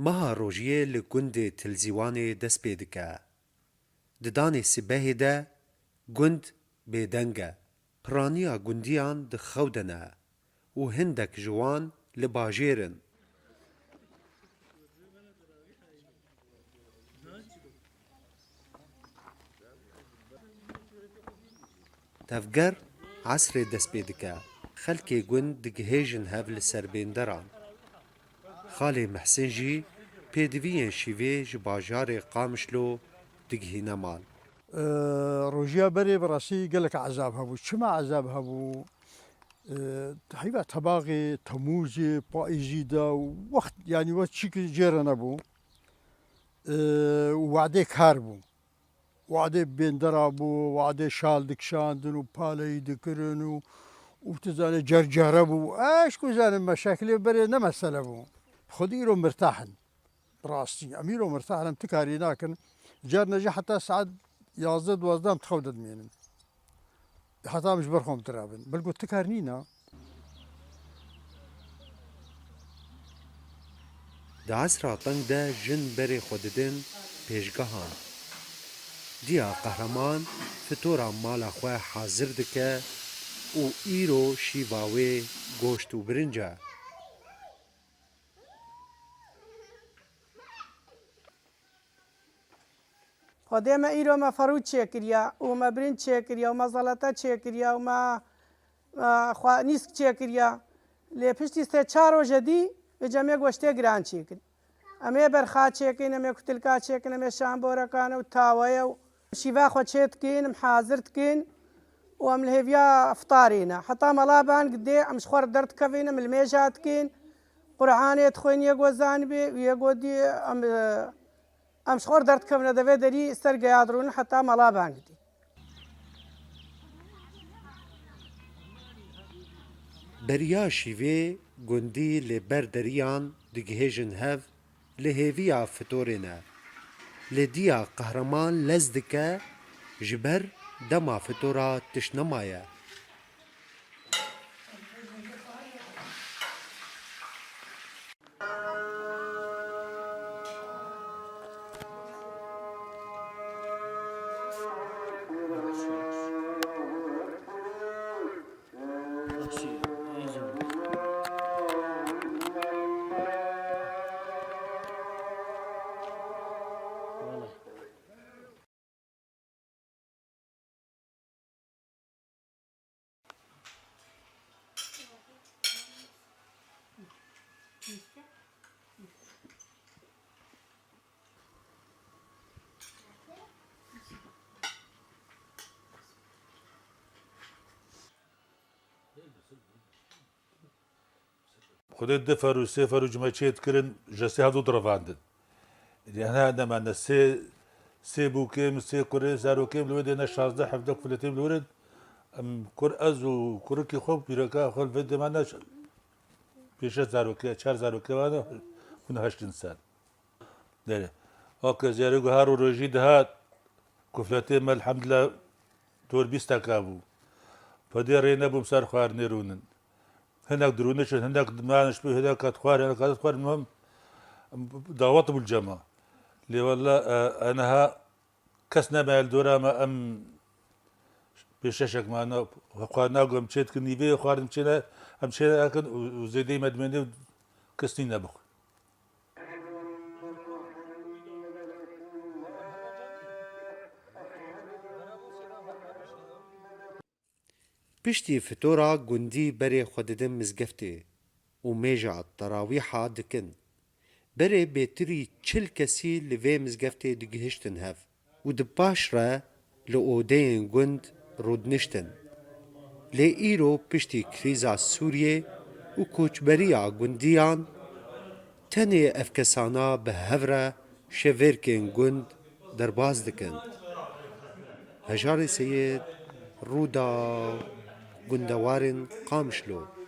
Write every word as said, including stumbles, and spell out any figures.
Meha rojiyê li gundê Tilzîwanê dest pê dike. Di danê sibehê de gund bêdeng e. Piraniya gundiyan di xew de ne û hindek ji wan li bajêr in. Tevger esrê dest pê dike. Xelkê gund digihêjin hev li ser bênderan. Xalê Mihsin jî pêdiviyên şîvê ji bajarê Qamişlo digihîne mal. Ee, rojiya berê bi rastî gelek ezab hebû. Çima ezab hebû? Ee, heyva tebaxê, temûzê, paîzî de wext, yanî we çîk jê re nebû. Ee, û wadê kar bû. Wadê bêndera bû, wadê şal dikişandin û paleyî dikirin û, û tu zanî cercere bû. Eş ku zanim meşeklê berê ne mesele bû. Xwedî îro mirtah in. Rastî. Em îro mirtah in, em ti karî nakin. Carna jî heta saet yazdeh duwazdeh em di xew de dimînin. Heta em ji ber xwe em tira bin. Belku ti kar nîne. Di esra teng de jin berê xwe didin pêşgehan. Diya Qehreman fitora mala xwe hazir dike û îro şîva wê goşt û birinc e. Xwedê me îro me ferû çêkiriya û me birinc çêkiriya û me zelete çêkiriya û me, e, xwe nîsk çêkiriya. Lê piştî sê çar roje dî vêca me goştê giran çêkin. Em ê berxa çêkin, em ê kutilka çêkin, em ê şamborekan û taweye û şîva xwe çê dikin, em hazir dikin û em li hêviya iftarê ne. Heta mela bang dê em ji xwe re derdikevin, em li mêja dikin. Qur'anê dixwin, yê go zanibê û yê go dî em, e, Em ji xwe re derdikevine devê derî ser geya dirûnin heta mela bang dî. Beriya şîvê gundî lê ber deriyan digihêjin hev li hêviya fitorê ne. Lê diya Qehreman lez dike ji ber dema fitora tişt nemaye. Xwedê du ferû, sê ferû cime çê dikirin, ji sê hevdû direvandin. Êdî hene hene me ne sê, sê bûkêm, sê kurê, zarokêm li wê dê ne şazdeh hevdeh kuletêm li wir in. Em kur ez û kurikî xwe, pîreka xwe li vê dê me ne pêşe zarokê, çar zarokê me ne, hûn heşt insan. Derê. Weke zerê ku her rojî dihat, kufletê me elhamdulillah dor bîst teka bû. Pedê rê nebûm ser xwarinê rûnin. Hinek dirûnişin, hinek dimaniş bû, hinek hat xwar, hinek hat xwar, mim dawet bû cema. Lê wella, e, enaha kes nebe li dora me, em pêşeşek me, na, xwarina ku em çê dikin, nîvê xwarin çê ne, em çê nekin û, û zêdeyî me dimênê û kes nîne bixwe. Piştî fitora gundî berê xwe didin mizgeftê û mêja terawîha dikin. Berê bêtirî çil kesî li vê mizgeftê digihiştin hev û di paş re li odeyên gund rûdiniştin. Lê îro piştî krîza Sûriyê û koçberiya gundiyan tenê ev kesana bi hev re şevêrkên gund derbas dikin. Hejarê Seyid, Rûdaw, gundewarên Qamişlo.